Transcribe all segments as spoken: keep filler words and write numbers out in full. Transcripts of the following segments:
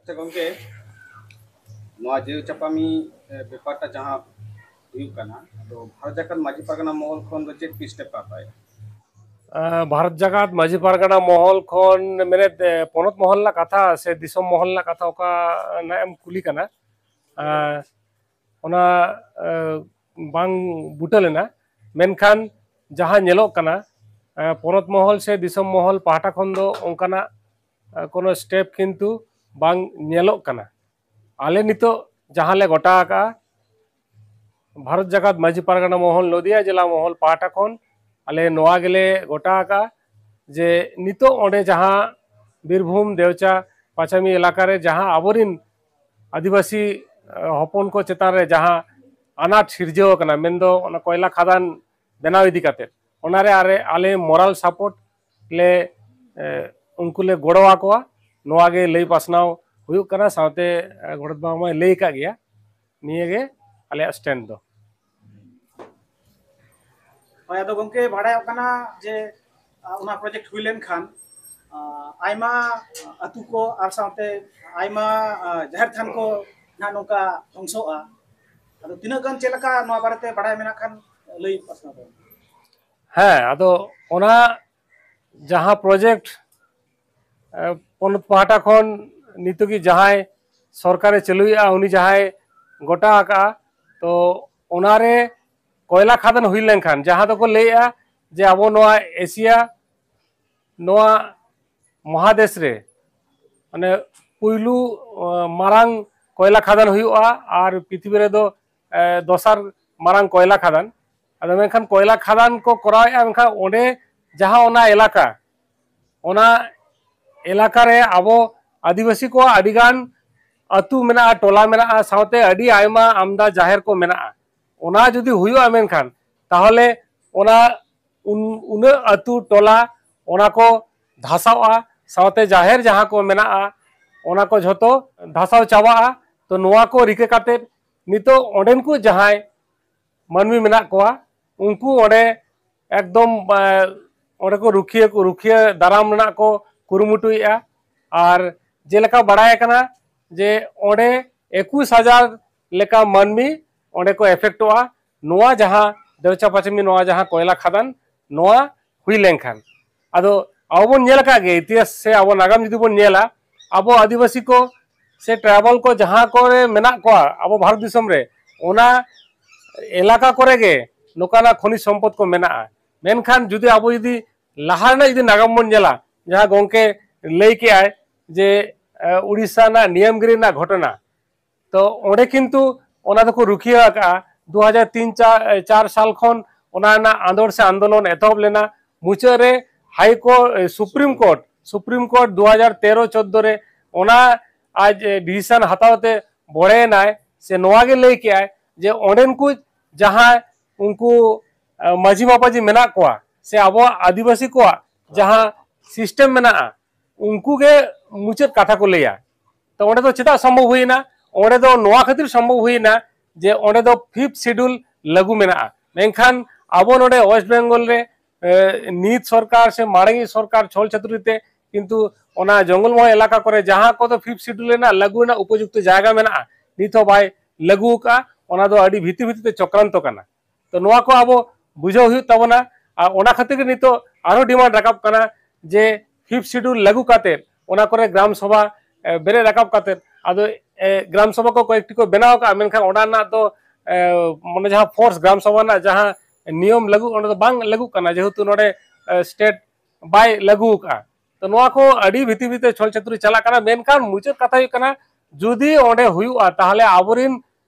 ᱟᱪᱪᱷᱟ ᱜᱚᱢᱠᱮ, ᱱᱚᱣᱟ ᱡᱮᱣ ᱪᱟᱯᱟᱢᱤ ᱮ, ᱵᱮᱯᱟᱨᱴᱟ ᱡᱟᱦᱟᱸ ᱦᱩᱭᱩᱜ ᱠᱟᱱᱟ, ᱟᱫᱚ ᱵᱷᱟᱨᱚᱛ ᱡᱟᱠᱟᱛ ᱢᱟᱹᱡᱷᱤ ᱯᱟᱨᱜᱟᱱᱟ ᱢᱚᱦᱚᱞ ᱠᱷᱚᱱ ᱫᱚ ᱪᱮᱫ ᱯᱮ ᱥᱴᱮᱯ ᱯᱮ ᱦᱟᱛᱟᱣᱮᱫᱼᱟ? ᱟᱸ, ᱵᱷᱟᱨᱚᱛ ᱡᱟᱠᱟᱛ ᱢᱟᱹᱡᱷᱤ ᱯᱟᱨᱜᱟᱱᱟ ᱢᱚᱦᱚᱞ ᱠᱷᱚᱱ ᱢᱮᱱᱮᱫ, ᱮ, ᱯᱚᱱᱚᱛ ᱢᱚᱦᱚᱞ ᱨᱮᱱᱟᱜ ᱠᱟᱛᱷᱟ ᱥᱮ ᱫᱤᱥᱚᱢ ᱢᱚᱦᱚᱞ ᱨᱮᱱᱟᱜ ᱠᱟᱛᱷᱟ ᱚᱠᱟ ᱨᱮᱱᱟᱜ ᱮᱢ ᱠᱩᱞᱤ ᱠᱟᱱᱟ? ᱟᱸ, ᱚᱱᱟ, ᱮ, ᱵᱟᱝ ᱵᱩᱴᱟᱹ ᱞᱮᱱᱟ, ᱢᱮᱱᱠᱷᱟᱱ ᱡᱟᱦᱟᱸ ᱧᱮᱞᱚᱜ ᱠᱟᱱᱟ, ᱮ, ᱯᱚᱱᱚᱛ ᱢᱚᱦᱚᱞ ᱥᱮ ᱫᱤᱥᱚᱢ ᱢᱚᱦᱚᱞ ᱯᱟᱦᱴᱟ ᱠᱷᱚᱱ ᱫᱚ ᱚᱱᱠᱟᱱᱟᱜ, ᱮ, ᱠᱳᱱᱳ ᱥᱴᱮᱯ ᱠᱤᱱᱛᱩ ᱵᱟᱝ ᱧᱮᱞᱚᱜ ᱠᱟᱱᱟ᱾ ᱟᱞᱮ ᱱᱤᱛᱚᱜ ᱡᱟᱦᱟᱸ ᱞᱮ ᱜᱚᱴᱟ ᱟᱠᱟᱫᱼᱟ, ᱵᱷᱟᱨᱚᱛ ᱡᱟᱠᱟᱛ ᱢᱟᱹᱡᱷᱤ ᱯᱟᱨᱜᱟᱱᱟ ᱢᱚᱦᱚᱞ ᱱᱚᱫᱤᱭᱟ ᱡᱮᱞᱟ ᱢᱚᱦᱚᱞ ᱯᱟᱦᱴᱟ ᱠᱷᱚᱱ ᱟᱞᱮ ᱱᱚᱣᱟ ᱜᱮᱞᱮ ᱜᱚᱴᱟ ᱟᱠᱟᱫᱼᱟ ᱡᱮ ᱱᱤᱛᱚᱜ ᱚᱸᱰᱮ ᱡᱟᱦᱟᱸ ᱵᱤᱨᱵᱷᱩᱢ ᱫᱮᱣᱪᱟ ᱯᱟᱪᱟᱢᱤ ᱮᱞᱟᱠᱟ ᱨᱮ ᱡᱟᱦᱟᱸ ᱟᱵᱚᱨᱤᱱ ᱟᱹᱫᱤᱵᱟᱹᱥᱤ, ᱮ, ᱦᱚᱯᱚᱱ ᱠᱚ ᱪᱮᱛᱟᱱ ᱨᱮ ᱡᱟᱦᱟᱸ ᱟᱱᱟᱴ ᱥᱤᱨᱡᱟᱹᱣ ᱟᱠᱟᱱᱟ, ᱢᱮᱱᱫᱚ ᱚᱱᱟ ᱠᱚᱭᱞᱟ ᱠᱷᱟᱫᱟᱱ ᱵᱮᱱᱟᱣ ᱤᱫᱤ ᱠᱟᱛᱮ, ᱚᱱᱟᱨᱮ ᱟᱞᱮ, ᱟᱞᱮ ᱢᱚᱨᱟᱞ ᱥᱟᱯᱳᱨᱴ ᱞᱮ, ᱮ, ᱩᱱᱠᱩ ᱞᱮ ᱜᱚᱲᱚ ᱟᱠᱚᱣᱟ᱾ ᱱᱚᱣᱟ ᱜᱮ ᱞᱟᱹᱭ ᱯᱟᱥᱱᱟᱣ ᱦᱩᱭᱩᱜ ᱠᱟᱱᱟ, ᱥᱟᱶᱛᱮ, ᱮ, ᱜᱚᱰᱮᱛ ᱵᱟᱵᱟ ᱢᱟᱭ ᱞᱟᱹᱭ ᱟᱠᱟᱫ ᱜᱮᱭᱟ᱾ ᱱᱤᱭᱟᱹ ᱜᱮ ᱟᱞᱮᱭᱟᱜ ᱥᱴᱮᱱᱰ ᱫᱚ᱾ ᱦᱳᱭ, ᱟᱫᱚ ᱜᱚᱢᱠᱮ, ᱵᱟᱲᱟᱭᱚᱜ ᱠᱟᱱᱟ ᱡᱮ, ᱟ, ᱚᱱᱟ ᱯᱨᱚᱡᱮᱠᱴ ᱦᱩᱭ ᱞᱮᱱᱠᱷᱟᱱ, ᱟ, ᱟᱭᱢᱟ ᱟᱹᱛᱩ ᱠᱚ ᱟᱨ ᱥᱟᱶᱛᱮ ᱟᱭᱢᱟ, ᱟ, ᱡᱟᱦᱮᱨ ᱛᱷᱟᱱ ᱠᱚ ᱱᱟᱦᱟᱜ ᱱᱚᱝᱠᱟ ᱫᱷᱚᱝᱥᱚᱜᱼᱟ᱾ ᱟᱫᱚ ᱛᱤᱱᱟᱹᱜ ᱜᱟᱱ ᱪᱮᱫ ᱞᱮᱠᱟ ᱱᱚᱣᱟ ᱵᱟᱨᱮᱛᱮ ᱵᱟᱲᱟᱭ ᱢᱮᱱᱟᱜ ᱠᱷᱟᱱ ᱞᱟᱹᱭ ᱯᱟᱥᱱᱟᱣ ᱛᱟᱵᱚᱱ ᱢᱮ᱾ ᱦᱮᱸ, ᱟᱫᱚ ᱚᱱᱟ ᱡᱟᱦᱟᱸ ᱯᱨᱚᱡᱮᱠᱴ, ᱮ, ᱯᱚᱱᱚᱛ ᱯᱟᱦᱴᱟ ᱠᱷᱚᱱ ᱱᱤᱛᱚᱜ ᱜᱮ ᱡᱟᱦᱟᱸᱭ ᱥᱚᱨᱠᱟᱨᱮ ᱪᱟᱹᱞᱩᱭᱮᱫᱼᱟ, ᱩᱱᱤ ᱡᱟᱦᱟᱸᱭ ᱜᱚᱴᱟ ᱟᱠᱟᱫᱼᱟ, ᱛᱚ ᱚᱱᱟᱨᱮ ᱠᱚᱭᱞᱟ ᱠᱷᱟᱫᱟᱱ ᱦᱩᱭ ᱞᱮᱱᱠᱷᱟᱱ, ᱡᱟᱦᱟᱸ ᱫᱚᱠᱚ ᱞᱟᱹᱭᱮᱫᱼᱟ ᱡᱮ ᱟᱵᱚ ᱱᱚᱣᱟ ᱮᱥᱤᱭᱟ, ᱱᱚᱣᱟ ᱢᱚᱦᱟᱫᱮᱥ ᱨᱮ ᱢᱟᱱᱮ ᱯᱩᱭᱞᱩ, ᱮ, ᱢᱟᱨᱟᱝ ᱠᱚᱭᱞᱟ ᱠᱷᱟᱫᱟᱱ ᱦᱩᱭᱩᱜᱼᱟ ᱟᱨ ᱯᱨᱤᱛᱷᱤᱵᱤ ᱨᱮᱫᱚ, ᱮ, ᱫᱚᱥᱟᱨ ᱢᱟᱨᱟᱝ ᱠᱚᱭᱞᱟ ᱠᱷᱟᱫᱟᱱ᱾ ᱟᱫᱚ ᱢᱮᱱᱠᱷᱟᱱ ᱠᱚᱭᱞᱟ ᱠᱷᱟᱫᱟᱱ ᱠᱚ ᱠᱚᱨᱟᱣᱮᱫᱼᱟ, ᱢᱮᱱᱠᱷᱟᱱ ᱚᱸᱰᱮ ᱡᱟᱦᱟᱸ ᱚᱱᱟ ᱮᱞᱟᱠᱟ, ᱚᱱᱟ ᱮᱞᱟᱠᱟ ᱨᱮ ᱟᱵᱚ ᱟᱹᱫᱤᱵᱟᱹᱥᱤ ᱠᱚᱣᱟᱜ ᱟᱹᱰᱤᱜᱟᱱ ᱟᱹᱛᱩ ᱢᱮᱱᱟᱜᱼᱟ, ᱴᱚᱞᱟ ᱢᱮᱱᱟᱜᱼᱟ, ᱥᱟᱶᱛᱮ ᱟᱹᱰᱤ ᱟᱭᱢᱟ ᱟᱢᱫᱟ ᱡᱟᱦᱮᱨ ᱠᱚ ᱢᱮᱱᱟᱜᱼᱟ᱾ ᱚᱱᱟ ᱡᱩᱫᱤ ᱦᱩᱭᱩᱜᱼᱟ, ᱢᱮᱱᱠᱷᱟᱱ ᱛᱟᱦᱚᱞᱮ ᱚᱱᱟ ᱩᱱ-, ᱩᱱᱟᱹᱜ ᱟᱹᱛᱩ ᱴᱚᱞᱟ ᱚᱱᱟ ᱠᱚ ᱫᱷᱟᱥᱟᱣᱼᱟ, ᱥᱟᱶᱛᱮ ᱡᱟᱦᱮᱨ ᱡᱟᱦᱟᱸ ᱠᱚ ᱢᱮᱱᱟᱜᱼᱟ, ᱚᱱᱟ ᱠᱚ ᱡᱷᱚᱛᱚ ᱫᱷᱟᱥᱟᱣ ᱪᱟᱵᱟᱜᱼᱟ᱾ ᱛᱚ ᱱᱚᱣᱟ ᱠᱚ ᱨᱤᱠᱟᱹ ᱠᱟᱛᱮ ᱱᱤᱛᱚᱜ ᱚᱸᱰᱮᱱ ᱠᱚ ᱡᱟᱦᱟᱸᱭ ᱢᱟᱹᱱᱢᱤ ᱢᱮᱱᱟᱜ ᱠᱚᱣᱟ, ᱩᱱᱠᱩ ᱚᱸᱰᱮ ᱮᱠᱫᱚᱢ, ᱮ, ᱚᱸᱰᱮ ᱠᱚ ᱨᱩᱠᱷᱤᱭᱟᱹ ᱠᱚ, ᱨᱩᱠᱷᱤᱭᱟᱹ ᱫᱟᱨᱟᱢ ᱨᱮᱱᱟᱜ ᱠᱚ ᱠᱩᱨᱩᱢᱩᱴᱩᱭᱮᱫᱼᱟ᱾ ᱟᱨ ᱡᱮᱞᱮᱠᱟ ᱵᱟᱲᱟᱭ ᱟᱠᱟᱱᱟ ᱡᱮ ᱚᱸᱰᱮ ᱮᱠᱩᱥ ᱦᱟᱡᱟᱨ ᱞᱮᱠᱟ ᱢᱟᱹᱱᱢᱤ ᱚᱸᱰᱮ ᱠᱚ ᱮᱯᱷᱮᱠᱴᱚᱜᱼᱟ, ᱱᱚᱣᱟ ᱡᱟᱦᱟᱸ ᱫᱮᱣᱪᱟ ᱯᱟᱪᱮᱢᱤ, ᱱᱚᱣᱟ ᱡᱟᱦᱟᱸ ᱠᱚᱭᱞᱟ ᱠᱷᱟᱫᱟᱱ, ᱱᱚᱣᱟ ᱦᱩᱭ ᱞᱮᱱᱠᱷᱟᱱ᱾ ᱟᱫᱚ ᱟᱵᱚ ᱵᱚᱱ ᱧᱮᱞ ᱟᱠᱟᱫ ᱜᱮ, ᱤᱛᱤᱦᱟᱥ ᱥᱮ ᱟᱵᱚ ᱱᱟᱜᱟᱢ ᱡᱩᱫᱤ ᱵᱚᱱ ᱧᱮᱞᱟ, ᱟᱵᱚ ᱟᱹᱫᱤᱵᱟᱹᱥᱤ ᱠᱚ ᱥᱮ ᱴᱨᱟᱭᱵᱟᱞ ᱠᱚ ᱡᱟᱦᱟᱸ ᱠᱚᱨᱮ ᱢᱮᱱᱟᱜ ᱠᱚᱣᱟ ᱟᱵᱚ ᱵᱷᱟᱨᱚᱛ ᱫᱤᱥᱚᱢ ᱨᱮ, ᱚᱱᱟ ᱮᱞᱟᱠᱟ ᱠᱚᱨᱮ ᱜᱮ ᱱᱚᱝᱠᱟᱱᱟᱜ ᱠᱷᱚᱱᱤᱡᱽ ᱥᱚᱢᱯᱚᱫ ᱠᱚ ᱢᱮᱱᱟᱜᱼᱟ᱾ ᱢᱮᱱᱠᱷᱟᱱ ᱡᱩᱫᱤ ᱟᱵᱚ ᱡᱩᱫᱤ ᱞᱟᱦᱟ ᱨᱮᱱᱟᱜ ᱡᱩᱫᱤ ᱱᱟᱜᱟᱢ ᱵᱚᱱ ᱧᱮᱞᱟ, ᱡᱟᱦᱟᱸ ᱜᱚᱢᱠᱮ ᱞᱟᱹᱭ ᱠᱮᱜᱼᱟᱭ ᱡᱮ ᱮ, ᱩᱲᱤᱥᱥᱟ ᱨᱮᱱᱟᱜ ᱱᱤᱭᱟᱢᱜᱤᱨᱤ ᱨᱮᱱᱟᱜ ᱜᱷᱚᱴᱚᱱᱟ, ᱛᱚ ᱚᱸᱰᱮ ᱠᱤᱱᱛᱩ ᱚᱱᱟ ᱫᱚᱠᱚ ᱨᱩᱠᱷᱤᱭᱟᱹ ᱟᱠᱟᱫᱼᱟ᱾ ᱫᱩ ᱦᱟᱡᱟᱨ ᱛᱤᱱ ᱪᱟᱨ ᱥᱟᱞ ᱠᱷᱚᱱ ᱚᱱᱟ ᱨᱮᱱᱟᱜ ᱟᱸᱫᱳᱲ ᱥᱮ ᱟᱱᱫᱳᱞᱚᱱ ᱮᱛᱚᱦᱚᱵ ᱞᱮᱱᱟ᱾ ᱢᱩᱪᱟᱹᱫ ᱨᱮ high court, supreme court, supreme court ᱫᱩ ᱦᱟᱡᱟᱨ ᱛᱮᱨᱚ ᱪᱳᱫᱽᱫᱳ ᱨᱮ ᱚᱱᱟ ᱟᱡ ᱰᱤᱥᱤᱥᱚᱱ ᱦᱟᱛᱟᱣ ᱛᱮ ᱵᱚᱲᱮᱭᱮᱱᱟᱭ, ᱥᱮ ᱱᱚᱣᱟ ᱜᱮ ᱞᱟᱹᱭ ᱠᱮᱜᱼᱟᱭ ᱡᱮ ᱚᱸᱰᱮᱱ ᱠᱚ ᱡᱟᱦᱟᱸ ᱩᱱᱠᱩ ᱮ, ᱢᱟᱹᱡᱷᱤ ᱢᱟᱯᱟᱡᱷᱤ ᱢᱮᱱᱟᱜ ᱠᱚᱣᱟ ᱥᱮ ᱟᱵᱚᱣᱟᱜ ᱟᱹᱫᱤᱵᱟᱹᱥᱤ ᱠᱚᱣᱟᱜ ᱡᱟᱦᱟᱸ ᱥᱤᱥᱴᱮᱢ ᱢᱮᱱᱟᱜᱼᱟ, ᱩᱱᱠᱩ ᱜᱮ ᱢᱩᱪᱟᱹᱫ ᱠᱟᱛᱷᱟ ᱠᱚ ᱞᱟᱹᱭᱟ᱾ ᱛᱚ ᱚᱸᱰᱮ ᱫᱚ ᱪᱮᱫᱟᱜ ᱥᱚᱢᱵᱷᱚᱵ ᱦᱩᱭᱮᱱᱟ? ᱚᱸᱰᱮ ᱫᱚ ᱱᱚᱣᱟ ᱠᱷᱟᱹᱛᱤᱨ ᱥᱚᱢᱵᱷᱚᱵ ᱦᱩᱭᱮᱱᱟ ᱡᱮ ᱚᱸᱰᱮ ᱫᱚ ᱯᱷᱤᱯᱛᱷ ᱥᱤᱰᱩᱞ ᱞᱟᱹᱜᱩ ᱢᱮᱱᱟᱜᱼᱟ᱾ ᱢᱮᱱᱠᱷᱟᱱ ᱟᱵᱚ ᱱᱚᱰᱮ ᱳᱭᱮᱥᱴ ᱵᱮᱝᱜᱚᱞ ᱨᱮ ᱮ, ᱱᱤᱛ ᱥᱚᱨᱠᱟᱨ ᱥᱮ ᱢᱟᱲᱟᱝ ᱥᱚᱨᱠᱟᱨ ᱪᱷᱚᱞ ᱪᱷᱟᱹᱛᱩᱨᱤ ᱛᱮ ᱠᱤᱱᱛᱩ ᱚᱱᱟ ᱡᱚᱝᱜᱚᱞ ᱢᱚᱦᱚᱞ ᱮᱞᱟᱠᱟ ᱠᱚᱨᱮ ᱡᱟᱦᱟᱸ ᱠᱚᱫᱚ ᱯᱷᱤᱯᱛᱷ ᱥᱤᱰᱩᱞ ᱨᱮᱱᱟᱜ ᱞᱟᱹᱜᱩ ᱨᱮᱱᱟᱜ ᱩᱯᱚᱡᱩᱠᱛᱚ ᱡᱟᱭᱜᱟ ᱢᱮᱱᱟᱜᱼᱟ, ᱱᱤᱛ ᱦᱚᱸ ᱵᱟᱭ ᱞᱟᱹᱜᱩ ᱟᱠᱟᱫᱼᱟ᱾ ᱚᱱᱟ ᱫᱚ ᱟᱹᱰᱤ ᱵᱷᱤᱛᱤᱨ ᱵᱷᱤᱛᱤᱨ ᱛᱮ ᱪᱚᱠᱨᱟᱱᱛᱚ ᱠᱟᱱᱟ᱾ ᱛᱚ ᱱᱚᱣᱟ ᱠᱚ ᱟᱵᱚ ᱵᱩᱡᱷᱟᱹᱣ ᱦᱩᱭᱩᱜ ᱛᱟᱵᱚᱱᱟ᱾ ᱟᱨ ᱚᱱᱟ ᱠᱷᱟᱹᱛᱤᱨ ᱜᱮ ᱱᱤᱛᱚᱜ ᱟᱨᱦᱚᱸ ᱰᱤᱢᱟᱱᱰ ᱨᱟᱠᱟᱵ ᱠᱟᱱᱟ ᱡᱮ ᱯᱷᱤᱯᱛᱷ ᱥᱤᱰᱩᱞ ᱞᱟᱹᱜᱩ ᱠᱟᱛᱮ ᱚᱱᱟ ᱠᱚᱨᱮ ᱜᱨᱟᱢ ᱥᱚᱵᱷᱟ ᱮ, ᱵᱮᱨᱮᱫ ᱨᱟᱠᱟᱵ ᱠᱟᱛᱮ ᱟᱫᱚ ᱮ, ᱜᱨᱟᱢ ᱥᱚᱵᱷᱟ ᱠᱚ ᱠᱚᱭᱮᱠᱴᱤ ᱠᱚ ᱵᱮᱱᱟᱣ ᱟᱠᱟᱫᱼᱟ, ᱢᱮᱱᱠᱷᱟᱱ ᱚᱱᱟ ᱨᱮᱱᱟᱜ ᱫᱚ ᱮ, ᱢᱟᱱᱮ ᱡᱟᱦᱟᱸ ᱯᱷᱳᱨᱥ ᱜᱨᱟᱢ ᱥᱚᱵᱷᱟ ᱨᱮᱱᱟᱜ ᱡᱟᱦᱟᱸ ᱱᱤᱭᱚᱢ ᱞᱟᱹᱜᱩ, ᱚᱸᱰᱮ ᱫᱚ ᱵᱟᱝ ᱞᱟᱹᱜᱩᱜ ᱠᱟᱱᱟ, ᱡᱮᱦᱮᱛᱩ ᱱᱚᱰᱮ ᱮ, ᱥᱴᱮᱴ ᱵᱟᱭ ᱞᱟᱹᱜᱩ ᱟᱠᱟᱫᱼᱟ᱾ ᱛᱚ ᱱᱚᱣᱟ ᱠᱚ ᱟᱹᱰᱤ ᱵᱷᱤᱛᱤᱨ ᱵᱷᱤᱛᱤᱨ ᱪᱷᱚᱞ ᱪᱷᱟᱹᱛᱩᱨᱤ ᱪᱟᱞᱟᱜ ᱠᱟᱱᱟ᱾ ᱢᱮᱱᱠᱷᱟᱱ ᱢᱩᱪᱟᱹᱫ ᱠᱟᱛᱷᱟ ᱦᱩᱭᱩᱜ ᱠᱟᱱᱟ, ᱡᱩᱫᱤ ᱚᱸᱰᱮ ᱦᱩᱭᱩᱜᱼᱟ, ᱛᱟᱦᱚᱞᱮ ᱟᱵᱚᱨᱤᱱ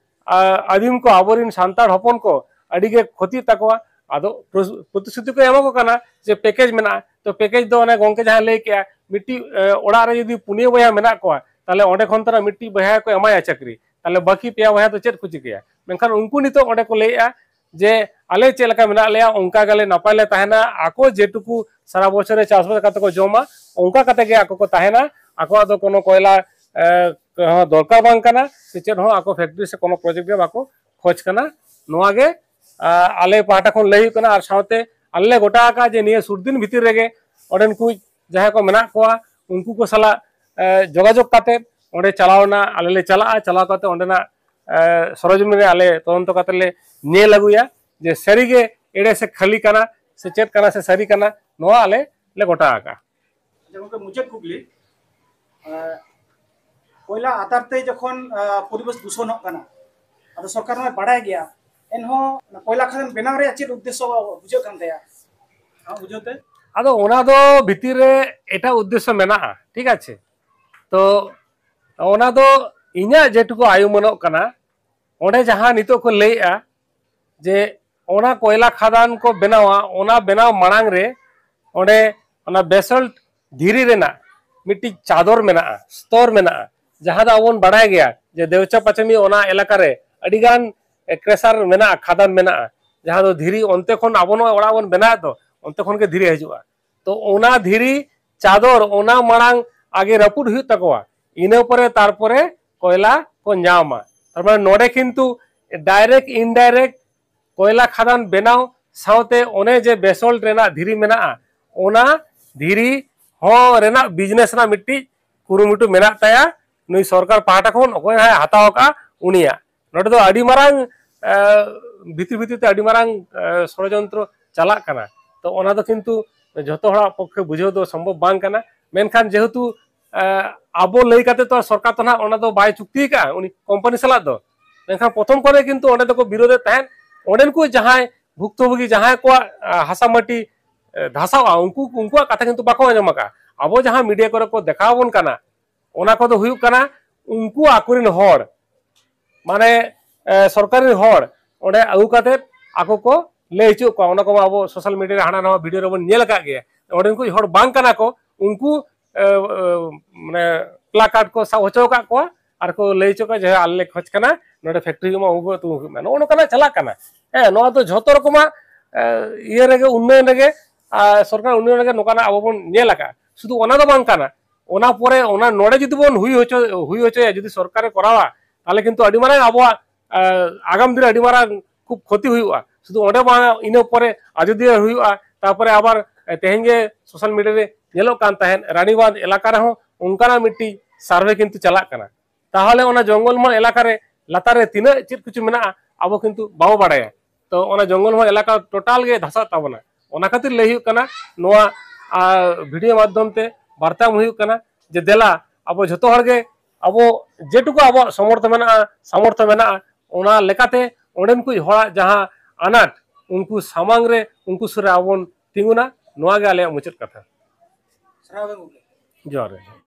ᱟ, ᱟᱹᱫᱤᱢ ᱠᱚ, ᱟᱵᱚᱨᱤᱱ ᱥᱟᱱᱛᱟᱲ ᱦᱚᱯᱚᱱ ᱠᱚ ᱟᱹᱰᱤ ᱜᱮ ᱠᱷᱚᱛᱤᱜ ᱛᱟᱠᱚᱣᱟ᱾ ᱟᱫᱚ ᱯᱨᱚᱥ-, ᱯᱨᱚᱛᱤᱥᱨᱩᱛᱤ ᱠᱚ ᱮᱢᱟ ᱠᱚ ᱠᱟᱱᱟ ᱡᱮ ᱯᱮᱠᱮᱡᱽ ᱢᱮᱱᱟᱜᱼᱟ᱾ ᱛᱚ ᱯᱮᱠᱮᱡᱽ ᱫᱚ ᱚᱱᱮ ᱜᱚᱝᱠᱮ ᱡᱟᱦᱟᱸ ᱞᱟᱹᱭ ᱠᱮᱜᱼᱟ, ᱢᱤᱫᱴᱤᱡ ᱮ, ᱚᱲᱟᱜ ᱨᱮ ᱡᱩᱫᱤ ᱯᱩᱱᱭᱟᱹ ᱵᱚᱭᱦᱟ ᱢᱮᱱᱟᱜ ᱠᱚᱣᱟ, ᱛᱟᱦᱚᱞᱮ ᱚᱸᱰᱮ ᱠᱷᱚᱱ ᱛᱚᱨᱟ ᱢᱤᱫᱴᱤᱡ ᱵᱚᱭᱦᱟ ᱠᱚ ᱮᱢᱟᱭᱟ ᱪᱟᱹᱠᱨᱤ, ᱛᱟᱦᱚᱞᱮ ᱵᱟᱹᱠᱤ ᱯᱮᱭᱟ ᱵᱚᱭᱦᱟ ᱫᱚ ᱪᱮᱫ ᱠᱚ ᱪᱤᱠᱟᱹᱭᱟ? ᱢᱮᱱᱠᱷᱟᱱ ᱩᱱᱠᱩ ᱱᱤᱛᱚᱜ ᱚᱸᱰᱮ ᱠᱚ ᱞᱟᱹᱭᱮᱜᱼᱟ ᱡᱮ ᱟᱞᱮ ᱪᱮᱫ ᱞᱮᱠᱟ ᱢᱮᱱᱟᱜ ᱞᱮᱭᱟ ᱚᱱᱠᱟ ᱜᱮᱞᱮ ᱱᱟᱯᱟᱭ ᱞᱮ ᱛᱟᱦᱮᱱᱟ᱾ ᱟᱠᱚ ᱡᱮᱴᱩᱠᱩ ᱥᱟᱨᱟ ᱵᱚᱪᱷᱚᱨ ᱨᱮ ᱪᱟᱥᱵᱟᱥ ᱠᱟᱛᱮ ᱠᱚ ᱡᱚᱢᱟ, ᱚᱱᱠᱟ ᱠᱟᱛᱮ ᱜᱮ ᱟᱠᱚ ᱠᱚ ᱛᱟᱦᱮᱱᱟ᱾ ᱟᱠᱚᱣᱟᱜ ᱫᱚ ᱠᱳᱱᱳ ᱠᱚᱭᱞᱟ ᱮ, ᱦᱚᱸ ᱫᱚᱨᱠᱟᱨ ᱵᱟᱝ ᱠᱟᱱᱟ, ᱥᱮ ᱪᱮᱫ ᱦᱚᱸ ᱟᱠᱚ ᱯᱷᱮᱠᱴᱨᱤ ᱥᱮ ᱠᱳᱱᱳ ᱯᱨᱚᱡᱮᱠᱴ ᱜᱮ ᱵᱟᱠᱚ ᱠᱷᱚᱡᱽ ᱠᱟᱱᱟ᱾ ᱱᱚᱣᱟ ᱜᱮ ᱟ, ᱟᱞᱮ ᱯᱟᱦᱴᱟ ᱠᱷᱚᱱ ᱞᱟᱹᱭ ᱦᱩᱭᱩᱜ ᱠᱟᱱᱟ᱾ ᱟᱨ ᱥᱟᱶᱛᱮ ᱟᱞᱮ ᱞᱮ ᱜᱚᱴᱟ ᱟᱠᱟᱫᱼᱟ ᱡᱮ ᱱᱤᱭᱟᱹ ᱥᱩᱨ ᱫᱤᱱ ᱵᱷᱤᱛᱤᱨ ᱨᱮᱜᱮ ᱚᱸᱰᱮᱱ ᱠᱚ ᱡᱟᱦᱟᱸᱭ ᱠᱚ ᱢᱮᱱᱟᱜ ᱠᱚᱣᱟ, ᱩᱱᱠᱩ ᱠᱚ ᱥᱟᱞᱟᱜ ᱮ, ᱡᱳᱜᱟᱡᱳᱜᱽ ᱠᱟᱛᱮ ᱚᱸᱰᱮ ᱪᱟᱞᱟᱣ ᱨᱮᱱᱟᱜ ᱟᱞᱮ ᱞᱮ ᱪᱟᱞᱟᱜᱼᱟ᱾ ᱪᱟᱞᱟᱣ ᱠᱟᱛᱮ ᱚᱸᱰᱮᱱᱟᱜ, ᱮ, ᱥᱚᱨᱚᱡᱢᱤᱱ ᱨᱮ ᱟᱞᱮ ᱛᱚᱫᱚᱱᱛᱚ ᱠᱟᱛᱮ ᱞᱮ ᱧᱮᱞ ᱟᱹᱜᱩᱭᱟ ᱡᱮ ᱥᱟᱹᱨᱤᱜᱮ ᱮᱲᱮ ᱥᱮ ᱠᱷᱟᱹᱞᱤ ᱠᱟᱱᱟ ᱥᱮ ᱪᱮᱫ ᱠᱟᱱᱟ ᱥᱮ ᱥᱟᱹᱨᱤ ᱠᱟᱱᱟ, ᱱᱚᱣᱟ ᱟᱞᱮ ᱞᱮ ᱜᱚᱴᱟ ᱟᱠᱟᱫᱼᱟ᱾ ᱟᱪᱪᱷᱟ ᱜᱚᱢᱠᱮ, ᱢᱩᱪᱟᱹᱫ ᱠᱩᱠᱞᱤ, ᱮ, ᱠᱚᱭᱞᱟ ᱟᱛᱟᱨ ᱛᱮ ᱡᱚᱠᱷᱚᱱ, ᱮ, ᱯᱚᱨᱤᱵᱮᱥ ᱫᱩᱥᱚᱱᱚᱜ ᱠᱟᱱᱟ, ᱟᱫᱚ ᱥᱚᱨᱠᱟᱨ ᱢᱟ ᱵᱟᱲᱟᱭ ᱜᱮᱭᱟ, ᱮᱱᱦᱚᱸ ᱚᱱᱟ ᱠᱚᱭᱞᱟ ᱠᱷᱟᱫᱟᱱ ᱵᱮᱱᱟᱣ ᱨᱮᱭᱟᱜ ᱪᱮᱫ ᱩᱫᱽᱫᱮᱥᱥᱚ ᱵᱩᱡᱷᱟᱹᱜ ᱠᱟᱱ ᱛᱟᱭᱟ? ᱟᱢᱟᱜ ᱵᱩᱡᱷᱟᱹᱣ ᱛᱮ? ᱟᱫᱚ ᱚᱱᱟ ᱫᱚ ᱵᱷᱤᱛᱤᱨ ᱨᱮ ᱮᱴᱟᱜ ᱩᱫᱽᱫᱮᱥᱥᱚ ᱢᱮᱱᱟᱜᱼᱟ, ᱴᱷᱤᱠ ᱟᱪᱷᱮ? ᱛᱚ ᱚᱱᱟ ᱫᱚ ᱤᱧᱟᱹᱜ ᱡᱮᱴᱩᱠᱩ ᱟᱭᱩᱢᱟᱹᱱᱚᱜ ᱠᱟᱱᱟ, ᱚᱸᱰᱮ ᱡᱟᱦᱟᱸ ᱱᱤᱛᱚᱜ ᱠᱚ ᱞᱟᱹᱭᱮᱜᱼᱟ ᱡᱮ ᱚᱱᱟ ᱠᱚᱭᱞᱟ ᱠᱷᱟᱫᱟᱱ ᱠᱚ ᱵᱮᱱᱟᱣᱟ, ᱚᱱᱟ ᱵᱮᱱᱟᱣ ᱢᱟᱲᱟᱝ ᱨᱮ ᱚᱸᱰᱮ ᱚᱱᱟ basalt ᱫᱷᱤᱨᱤ ᱨᱮᱱᱟᱜ ᱢᱤᱫᱴᱤᱡ ᱪᱟᱫᱚᱨ ᱢᱮᱱᱟᱜᱼᱟ, ᱥᱛᱚᱨ ᱢᱮᱱᱟᱜᱼᱟ, ᱡᱟᱦᱟᱸ ᱫᱚ ᱟᱵᱚ ᱵᱚᱱ ᱵᱟᱲᱟᱭ ᱜᱮᱭᱟ ᱡᱮ ᱫᱮᱣᱪᱟ ᱯᱟᱪᱟᱢᱤ ᱚᱱᱟ ᱮᱞᱟᱠᱟ ᱨᱮ ᱟᱹᱰᱤᱜᱟᱱ ᱠᱨᱮᱥᱟᱨ ᱢᱮᱱᱟᱜᱼᱟ, ᱠᱷᱟᱫᱟᱱ ᱢᱮᱱᱟᱜᱼᱟ, ᱡᱟᱦᱟᱸ ᱫᱚ ᱫᱷᱤᱨᱤ ᱚᱱᱛᱮ ᱠᱷᱚᱱ ᱟᱵᱚ ᱱᱚᱣᱟ ᱚᱲᱟᱜ ᱵᱚᱱ ᱵᱮᱱᱟᱣᱮᱫ ᱫᱚ, ᱚᱱᱛᱮ ᱠᱷᱚᱱ ᱜᱮ ᱫᱷᱤᱨᱤ ᱦᱤᱡᱩᱜᱼᱟ᱾ ᱛᱚ ᱚᱱᱟ ᱫᱷᱤᱨᱤ ᱪᱟᱫᱚᱨ ᱚᱱᱟ ᱢᱟᱲᱟᱝ ᱟᱜᱮ ᱨᱟᱹᱯᱩᱫ ᱦᱩᱭᱩᱜ ᱛᱟᱠᱚᱣᱟ, ᱤᱱᱟᱹ ᱯᱚᱨᱮ ᱛᱟᱨᱯᱚᱨᱮ ᱠᱚᱭᱞᱟ ᱠᱚ ᱧᱟᱢᱟ᱾ ᱛᱟᱨ ᱢᱟᱱᱮ ᱱᱚᱰᱮ ᱠᱤᱱᱛᱩ direct indirect ᱠᱚᱭᱞᱟ ᱠᱷᱟᱫᱟᱱ ᱵᱮᱱᱟᱣ ᱥᱟᱶᱛᱮ ᱚᱱᱮ ᱡᱮ basalt ᱨᱮᱱᱟᱜ ᱫᱷᱤᱨᱤ ᱢᱮᱱᱟᱜᱼᱟ, ᱚᱱᱟ ᱫᱷᱤᱨᱤ ᱦᱚᱸ ᱨᱮᱱᱟᱜ business ᱨᱮᱱᱟᱜ ᱢᱤᱫᱴᱤᱡ ᱠᱩᱨᱩᱢᱩᱴᱩ ᱢᱮᱱᱟᱜ ᱛᱟᱭᱟ ᱱᱩᱭ ᱥᱚᱨᱠᱟᱨ ᱯᱟᱦᱴᱟ ᱠᱷᱚᱱ, ᱚᱠᱚᱭ ᱦᱟᱸᱜ ᱦᱟᱛᱟᱣ ᱟᱠᱟᱫᱼᱟ ᱩᱱᱤᱭᱟᱜ᱾ ᱱᱚᱰᱮ ᱫᱚ ᱟᱹᱰᱤ ᱢᱟᱨᱟᱝ, ᱮ, ᱵᱷᱤᱛᱤᱨ ᱵᱷᱤᱛᱤᱨ ᱛᱮ ᱟᱹᱰᱤ ᱢᱟᱨᱟᱝ, ᱮ, ᱥᱚᱲᱚᱡᱚᱱᱛᱨᱚ ᱪᱟᱞᱟᱜ ᱠᱟᱱᱟ᱾ ᱛᱚ ᱚᱱᱟ ᱫᱚ ᱠᱤᱱᱛᱩ ᱡᱷᱚᱛᱚ ᱦᱚᱲᱟᱜ ᱯᱚᱠᱠᱷᱮ ᱵᱩᱡᱷᱟᱹᱣ ᱫᱚ ᱥᱚᱢᱵᱷᱚᱵ ᱵᱟᱝ ᱠᱟᱱᱟ᱾ ᱢᱮᱱᱠᱷᱟᱱ ᱡᱮᱦᱮᱛᱩ, ᱮ, ᱟᱵᱚ ᱞᱟᱹᱭ ᱠᱟᱛᱮ ᱛᱚ ᱥᱚᱨᱠᱟᱨ ᱛᱚ ᱱᱟᱦᱟᱜ ᱚᱱᱟ ᱫᱚ ᱵᱟᱭ ᱪᱩᱠᱛᱤ ᱟᱠᱟᱫᱼᱟ ᱩᱱᱤ ᱠᱳᱢᱯᱟᱱᱤ ᱥᱟᱞᱟᱜ ᱫᱚ, ᱢᱮᱱᱠᱷᱟᱱ ᱯᱨᱚᱛᱷᱚᱢ ᱠᱚᱨᱮ ᱠᱤᱱᱛᱩ ᱚᱸᱰᱮ ᱫᱚᱠᱚ ᱵᱤᱨᱳᱫᱮᱫ ᱛᱟᱦᱮᱸᱫ᱾ ᱚᱸᱰᱮᱱ ᱠᱚ ᱡᱟᱦᱟᱸᱭ ᱵᱷᱩᱠᱛᱚᱵᱷᱳᱜᱤ, ᱡᱟᱦᱟᱸᱭ ᱠᱚᱣᱟᱜ, ᱮ, ᱦᱟᱥᱟ ᱢᱟᱹᱴᱤ, ᱮ, ᱫᱷᱟᱥᱟᱣᱼᱟ, ᱩᱱᱠᱩ, ᱩᱱᱠᱩᱣᱟᱜ ᱠᱟᱛᱷᱟ ᱠᱤᱱᱛᱩ ᱵᱟᱠᱚ ᱟᱸᱡᱚᱢ ᱟᱠᱟᱫᱼᱟ᱾ ᱟᱵᱚ ᱡᱟᱦᱟᱸ ᱢᱤᱰᱤᱭᱟ ᱠᱚᱨᱮ ᱠᱚ ᱫᱮᱠᱷᱟᱣ ᱟᱵᱚᱱ ᱠᱟᱱᱟ, ᱚᱱᱟ ᱠᱚᱫᱚ ᱦᱩᱭᱩᱜ ᱠᱟᱱᱟ ᱩᱱᱠᱩ ᱟᱠᱚᱨᱮᱱ ᱦᱚᱲ, ᱢᱟᱱᱮ, ᱮ, ᱥᱚᱨᱠᱟᱨ ᱨᱮᱱ ᱦᱚᱲ ᱚᱸᱰᱮ ᱟᱹᱜᱩ ᱠᱟᱛᱮ ᱟᱠᱚ ᱠᱚ ᱞᱟᱹᱭ ᱦᱚᱪᱚᱭᱮᱫ ᱠᱚᱣᱟ᱾ ᱚᱱᱟ ᱠᱚᱢᱟ ᱟᱵᱚ social media ᱨᱮ ᱦᱟᱱᱟ ᱱᱟᱣᱟ video ᱨᱮᱵᱚᱱ ᱧᱮᱞ ᱟᱠᱟᱫ ᱜᱮᱭᱟ᱾ ᱚᱸᱰᱮᱱ ᱠᱚ ᱦᱚᱲ ᱵᱟᱝ ᱠᱟᱱᱟ ᱠᱚ, ᱩᱱᱠᱩ, ᱮ, ᱮ, ᱢᱟᱱᱮ placard ᱠᱚ ᱥᱟᱵ ᱦᱚᱪᱚ ᱟᱠᱟᱫ ᱠᱚᱣᱟ ᱟᱨ ᱠᱚ ᱞᱟᱹᱭ ᱦᱚᱪᱚ ᱠᱚᱣᱟ ᱡᱮ, "ᱟᱞᱮ ᱞᱮ ᱠᱷᱚᱡᱽ ᱠᱟᱱᱟ, ᱱᱚᱰᱮ factory ᱦᱩᱭᱩᱜ ᱢᱟ, ᱩᱱᱠᱩ ᱟᱹᱛᱩ ᱦᱩᱭᱩᱜ ᱢᱟ᱾" ᱱᱚᱜᱼᱚ ᱱᱚᱝᱠᱟᱱᱟᱜ ᱪᱟᱞᱟᱜ ᱠᱟᱱᱟ᱾ ᱦᱮᱸ, ᱱᱚᱣᱟ ᱫᱚ ᱡᱷᱚᱛᱚ ᱨᱚᱠᱚᱢᱟᱜ, ᱮ, ᱤᱭᱟᱹ ᱨᱮᱜᱮ, ᱩᱱᱱᱚᱭᱚᱱ ᱨᱮᱜᱮ, ᱟᱨ ᱥᱚᱨᱠᱟᱨ ᱩᱱᱱᱚᱭᱚᱱ ᱨᱮᱜᱮ ᱱᱚᱝᱠᱟᱱᱟᱜ ᱟᱵᱚ ᱵᱚᱱ ᱧᱮᱞ ᱟᱠᱟᱫᱼᱟ᱾ ᱥᱩᱫᱷᱩ ᱚᱱᱟ ᱫᱚ ᱵᱟᱝ ᱠᱟᱱᱟ, ᱚᱱᱟ ᱯᱚᱨᱮ ᱚᱱᱟ ᱱᱚᱰᱮ ᱡᱩᱫᱤ ᱵᱚᱱ ᱦᱩᱭ ᱦᱚᱪᱚ, ᱦᱩᱭ ᱦᱚᱪᱚᱭᱟ, ᱡᱩᱫᱤ ᱥᱚᱨᱠᱟᱨᱮ ᱠᱚᱨᱟᱣᱟ, ᱛᱟᱦᱚᱞᱮ ᱠᱤᱱᱛᱩ ᱟᱹᱰᱤ ᱢᱟᱨᱟᱝ ᱟᱵᱚᱣᱟᱜ, ᱮ, ᱟᱜᱟᱢ ᱫᱤᱱ ᱨᱮ ᱟᱹᱰᱤ ᱢᱟᱨᱟᱝ ᱠᱷᱩᱵ ᱠᱷᱚᱛᱤ ᱦᱩᱭᱩᱜᱼᱟ᱾ ᱥᱩᱫᱷᱩ ᱚᱸᱰᱮ ᱵᱟᱝ, ᱤᱱᱟᱹ ᱯᱚᱨᱮ ᱟᱡᱚᱫᱤᱭᱟᱹ ᱦᱩᱭᱩᱜᱼᱟ, ᱛᱟᱨᱯᱚᱨᱮ ᱟᱵᱟᱨ, ᱮ, ᱛᱮᱦᱮᱧ ᱜᱮ social media ᱨᱮ ᱧᱮᱞᱚᱜ ᱠᱟᱱ ᱛᱟᱦᱮᱸᱫ, ᱨᱟᱱᱤᱵᱟᱸᱫᱷ ᱮᱞᱟᱠᱟ ᱨᱮᱦᱚᱸ ᱚᱱᱠᱟᱱᱟᱜ ᱢᱤᱫᱴᱤᱡ ᱥᱟᱨᱵᱷᱮ ᱠᱤᱱᱛᱩ ᱪᱟᱞᱟᱜ ᱠᱟᱱᱟ᱾ ᱛᱟᱦᱚᱞᱮ ᱚᱱᱟ ᱡᱚᱝᱜᱚᱞ ᱢᱚᱦᱚᱞ ᱮᱞᱟᱠᱟ ᱨᱮ ᱞᱟᱛᱟᱨ ᱨᱮ ᱛᱤᱱᱟᱹᱜ ᱪᱮᱫ ᱠᱤᱪᱷᱩ ᱢᱮᱱᱟᱜᱼᱟ, ᱟᱵᱚ ᱠᱤᱱᱛᱩ ᱵᱟᱵᱚ ᱵᱟᱲᱟᱭᱟ᱾ ᱛᱚ ᱚᱱᱟ ᱡᱚᱝᱜᱚᱞ ᱢᱚᱦᱚᱞ ᱮᱞᱟᱠᱟ ᱴᱳᱴᱟᱞ ᱜᱮ ᱫᱷᱟᱥᱟᱜ ᱛᱟᱵᱚᱱᱟ᱾ ᱚᱱᱟ ᱠᱷᱟᱹᱛᱤᱨ ᱞᱟᱹᱭ ᱦᱩᱭᱩᱜ ᱠᱟᱱᱟ, ᱱᱚᱣᱟ ᱟᱨ ᱵᱷᱤᱰᱤᱭᱳ ᱢᱟᱫᱽᱫᱷᱚᱢ ᱛᱮ ᱵᱟᱨᱛᱟ ᱮᱢ ᱦᱩᱭᱩᱜ ᱠᱟᱱᱟ ᱡᱮ ᱫᱮᱞᱟ ᱟᱵᱚ ᱡᱷᱚᱛᱚ ᱦᱚᱲ ᱜᱮ ᱟᱵᱚ ᱡᱮᱴᱩᱠᱩ ᱟᱵᱚᱣᱟᱜ ᱥᱚᱢᱚᱨᱛᱷᱚ ᱢᱮᱱᱟᱜᱼᱟ, ᱥᱟᱢᱚᱨᱛᱷᱚ ᱢᱮᱱᱟᱜᱼᱟ, ᱚᱱᱟ ᱞᱮᱠᱟᱛᱮ ᱚᱸᱰᱮᱱ ᱠᱚ ᱦᱚᱲᱟᱜ ᱡᱟᱦᱟᱸ ᱟᱱᱟᱴ, ᱩᱱᱠᱩ ᱥᱟᱢᱟᱝ ᱨᱮ, ᱩᱱᱠᱩ ᱥᱩᱨ ᱨᱮ ᱟᱵᱚ ᱵᱚᱱ ᱛᱤᱸᱜᱩᱱᱟ᱾ ᱱᱚᱣᱟ ᱜᱮ ᱟᱞᱮᱭᱟᱜ ᱢᱩᱪᱟᱹᱫ ᱠᱟᱛᱷᱟ᱾ ᱡᱚᱦᱟᱨ ᱜᱮ᱾